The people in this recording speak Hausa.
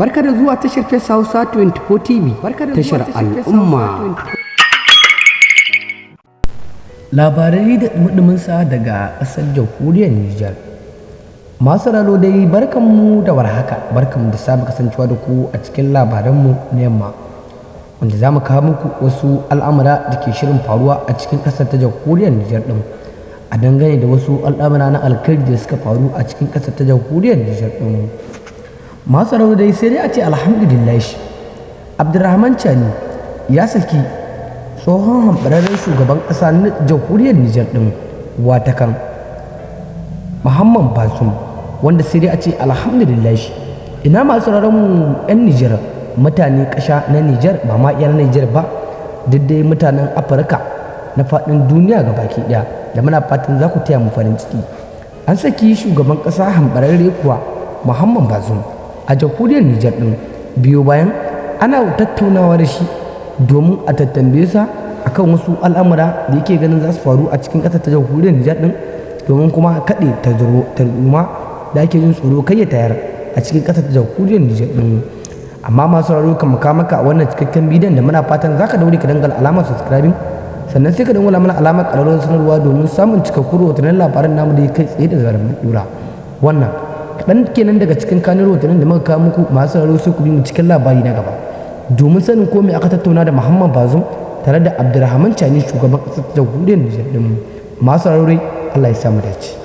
Barka da zuwa tashar Fes Hausa 24 TV, tashar al'umma. Labarai da ɗumi-ɗuminsa daga ƙasar jamhuriyar Nijar. Masu ralo dai, barkanmu da warhaka, barkanmu da saba kasancewa da ku a cikin labaranmu na yamma, wanda za mu kawo muku wasu al'amura da ke shirin faruwa a cikin ƙasar ta jamhuriyar Nijar ɗin. A dangane da wasu al'amura na alkhairi da suka faru a cikin ƙasar ta jamhuriyar Nijar ɗin. Masu ralo dai, sai dai a ce alhamdulillah. Abdurrahman Chani ya saki tsohon hambararren shugaban ƙasa na jamhuriyar Nijar ɗin, watakan Muhammad Bazoum, wanda sai dai a ce alhamdulillah. Ina masu sauraron mu 'yan Nijar, mutane ƙasa na Nijar, ba ma 'yan Nijar ba, duk dai mutanen Afirka na faɗin duniya ga baki ɗaya, da muna fatan za ku taya mu farin ciki. An saki shugaban ƙasa hambararre kuwa Muhammad Bazoum a jamhuriyar Nijar ɗin, biyo bayan ana tattaunawa da shi domin a tattambaye sa akan wasu al'amura da yake ganin za su faru a cikin ƙasar ta jamhuriyar Nijar ɗin, domin kuma kaɗe tarzoma da ake jin tsoro kai ya tayar a cikin ƙasar ta jamhuriyar Nijar ɗin. Amma masu sauraro, kan muka maka wannan cikakken bidiyon, da muna fatan za ka daure ka dangala alamar subscribing, sannan sai ka dangala mana alamar ƙararrawar sanarwa domin samun cikakkun rahotannin labaran namu da kai tsaye da zarar mun ɗora. Wannan kaɗan kenan daga cikin kanun rahotannin da muka kawo muku. Masu sauraro, sai ku bi mu cikin labari na gaba domin sanin ko me aka tattauna da Muhammad Bazoum tare da Abdulrahman Chani, shugaban ƙasar jamhuriyar Nijar ɗin. Masu sauraro, Allah ya samu dace.